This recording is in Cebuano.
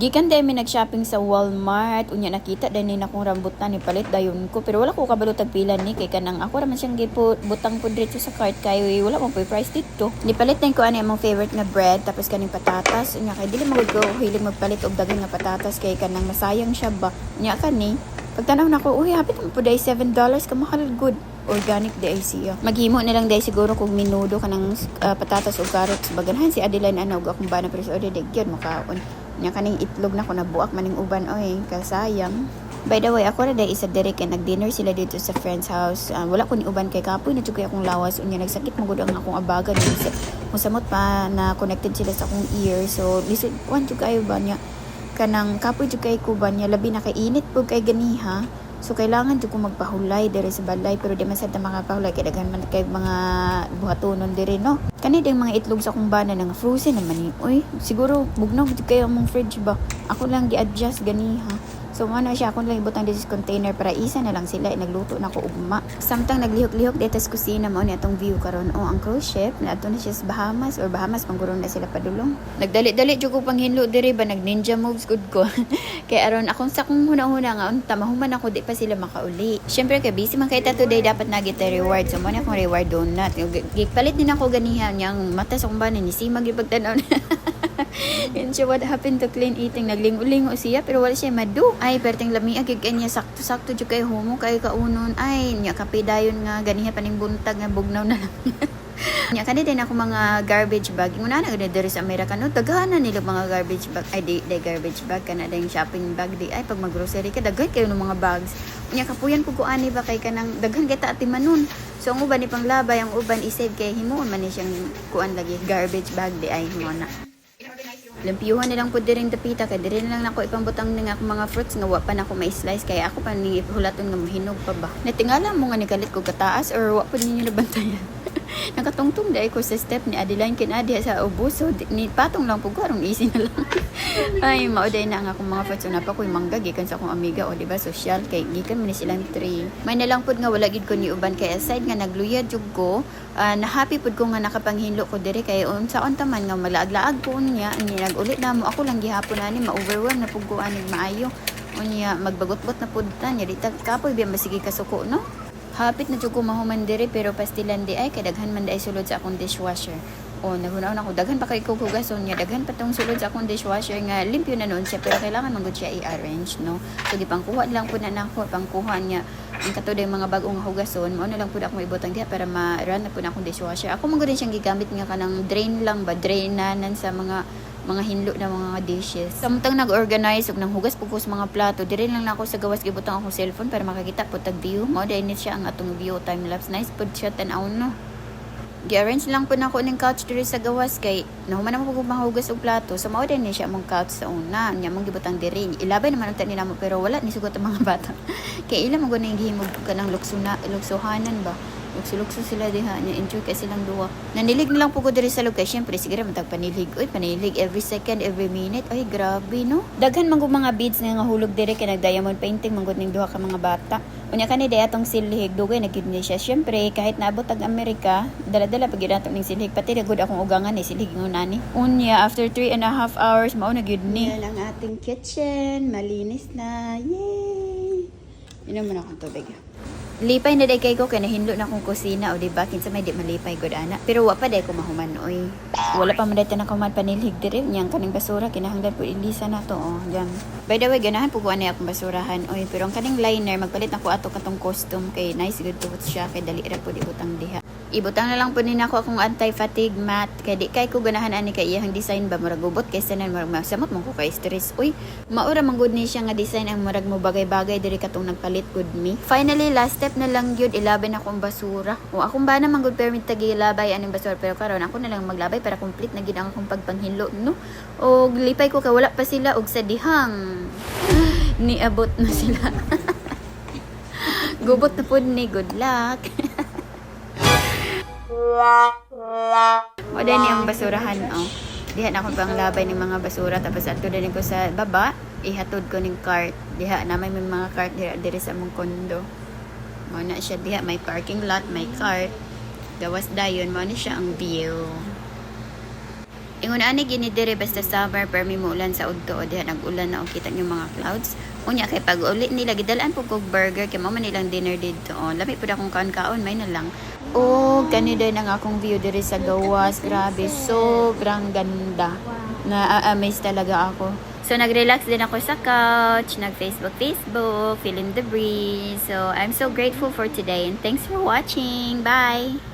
Gikan day mi nag-shopping sa Walmart, unya nakita day ni akong rambutan, ni palit dayon ko, pero wala ko kabalo tagpila ni kay kanang ako ra man siyang gipo butang po diretso sa cart kay wala man po'y price dito. Nipalit din ko ani among favorite nga bread, tapos kaning patatas. Unya kay dili man gud ko hilig magpalit og daghan nga patatas kay kanang masayang siya ba. Unya kani pagtanaw nako, uy, hapit man pud ay $7, kamahal gud. Organic di ay siya. Maghimo na lang day siguro kung minudo kanang patatas ug carrots. Baganahan si Adeline ana ug akong bana, pero si Ode di gyud makaon. Nya kaning itlog na ko, nabuak maning uban oy, kasayang. By the way, ako ra day isa diri kay nag-dinner sila dito sa friend's house. Wala ko ni uban kay kapoy na jud kay akong lawas, unya nagsakit mo gud ang akong abaga ni musamot pa na connected sila sa akong ear. So lisod kuan jud kayo ba niya, kanang kapoy jud kay ko ba niya, labi na kay init pud kay ganiha. So kailangan jud ko magpahulay diri sa balay, pero di man sad ta makapahulay kay daghan man kay mga buhatonon diri, no. Kani ding mga itlog sa akong bana nga frozen naman ni. Uy, siguro bugnaw jud kayo among fridge ba. Ako lang gi-adjust ganiha. So mo na siya, ako lang ibutang dito sa container para isa na lang sila, nagluto na ko ugma. Samtang naglihok-lihok dito sa kusina, mao ni atong view karon. Oh, ang cruise ship na ato na siya sa Bahamas or Bahamas pangguro na sila padulong. Nagdali-dali jud ko panghinlo diri ba, nag ninja moves gud ko. Kay aron akong sa akong huna-huna nga unta mahuman ako di pa sila makauli. Syempre kay busy man kay ta today, dapat na kita reward. So mo na akong reward, donut. Gipalit din ako ganiha niyang mata sa akong bana ni simag ipagtan-aw. Yun siya, what happened to clean eating? Naglingo-lingo siya, pero wala siya madu. Ay, perting lami agig kanya, sakto-sakto jud kay humo kay kaunon. Ay, nya kape dayon nga ganiha paning buntag nga bugnaw na lang. Nya kani din ako mga garbage bag. Inguna na gud diri sa Amerika, no, daghan na nila mga garbage bag. Ay, di garbage bag, kana ding shopping bag di ay pag maggrocery ka, daghan kayo ng mga bags. Unya kapuyan ko ani ba kay kanang daghan kay ta atimanon. So ang uban ni panglabay, ang uban i-save kay himuon man ni siyang kuan lagi, garbage bag di ay mo na. Limpyuhan nilang po diring dapita kay diri na lang nako ipambutang ning akong mga fruits nga wa pa nako ma-slice kay ako pa ning ihulaton nga mohinog pa ba. Natingala mo nga nikalit ko kataas or wa po ninyo nabantayan? Nakatungtong dai ko sa step ni Adeline kinadi sa ubos, so ni patong lang po ko aron easy na lang. Ay, mao day na ang akong mga fruits. Una pa ko'y mangga gikan sa akong amiga o, di ba, social kay gikan man ni silang tree. May na lang pud nga wala gid ko ni uban kay aside nga nagluya jud ko, na happy pud ko nga nakapanghinlo ko diri kay unsaon ta man nga malaag-laag ko unya ni nag-ulit na mo ako lang gihapon ani, ma-overwhelm na pud ko ani maayo. Unya magbagot-bot na pud ta nya di ta kapoy biya, masige kasuko, no. Hapit na jud ko mahuman diri, pero pastilan di ay kay daghan man di ay sulod sa akong dishwasher. O naghuna ako, daghan pa kay kog hugason niya, daghan pa tong sulod sa akong dishwasher nga limpyo na noon siya, pero kailangan man gud siya i-arrange, no. So gipangkuha lang pud na nako, pangkuha niya ang kato mga bag-ong hugason, mao na lang pud ako ibutang diha para ma-run na pud akong dishwasher. Ako man gud din siyang gigamit nga kanang drain lang ba, drainanan sa mga hinlo na mga dishes. Samtang nag-organize ug nang hugas pud ko sa mga plato, diri lang nako sa gawas gibutang akong cellphone para makakita pud tag view. Mao dai ni siya ang atong view time lapse. Nice pud siya tan-aw, no. Gi-arrange lang po nako ning couch diri sa gawas kay nahuman naman ko mahugas og plato. So mao din ni siya among couch sa una. Nya mong gibutang diri. Ilabay naman unta ni namo, pero wala ni sugot ang mga bata. Kay ila man gud ning gihimog kanang lukso na luksuhanan ba. Lukso-lukso sila diha nya, enjoy kay silang duwa. Nanilig na lang po ko diri sa loob kay syempre sige ra man tag panilig. Uy, panilig every second, every minute. Ay, grabe, no. Daghan man gud mga beads nga hulog diri kay nag diamond painting man gud ning duha ka mga bata. Unya kani day atong silhig, dugay na gid ni siya. Syempre kahit naabot tag Amerika, dala-dala pag gyud ato ning silhig, pati na gud akong ugangan ni silhig ngunani. Unya after 3.5 hours, mao na gyud ni. Yan ang ating kitchen, malinis na. Yay! Inom mo na akong tubig. Lipay na day kay ko kay nahinlo na akong kusina o, di ba, kinsa may di malipay gud ana? Pero wa pa day ko mahuman oy. Wala pa man day tanan kuman panilhig diri niyang kaning basura, kinahanglan po ilisa na to, oh, diyan. By the way, ganahan po ko ani akong basurahan oy, pero ang kaning liner magpalit na ko ato katong custom kay nice gud to siya kay dali ra po ibutang diha. Ibutang na lang po ni nako akong anti-fatigue mat kay di kay ko ganahan ani kay iyang design ba, murag gubot kay sanan, murag masamot man ko kay stress uy. Maura man gud ni siya nga design ang murag mo bagay-bagay diri katong nagpalit gud mi. Finally, last step na lang gyud, ilabay na akong basura. O akong bana man gud permit tagilabay aning basura, pero karon ako na lang maglabay para complete na gid ang akong pagpanghinlo, no. Og lipay ko kay wala pa sila, og sa dihang niabot na sila, gubot na pud ni. Good luck. Wala ni ang basurahan, oh. Diha na ako pang labay ng mga basura, tapos ato din ko sa baba, ihatod ko ning cart. Diha na may mga cart diha diri sa among kondo. Mao na siya diha, may parking lot, may cart. Gawas dayon, mao ni siya ang view. Ingon ani gini diri basta summer, permi muulan sa udto. O diha nag-ulan na, o kita niyo mga clouds. Unya kay pag uli nila, gidalaan pud kog burger kay mao man nilang dinner didto. O lami pud akong kaon-kaon, may na lang. O kani din ang akong view diri sa gawas. Grabe, sobrang ganda. Na-amaze talaga ako. So, nag-relax din ako sa couch, nag-Facebook, Facebook, feeling the breeze. So, I'm so grateful for today and thanks for watching. Bye!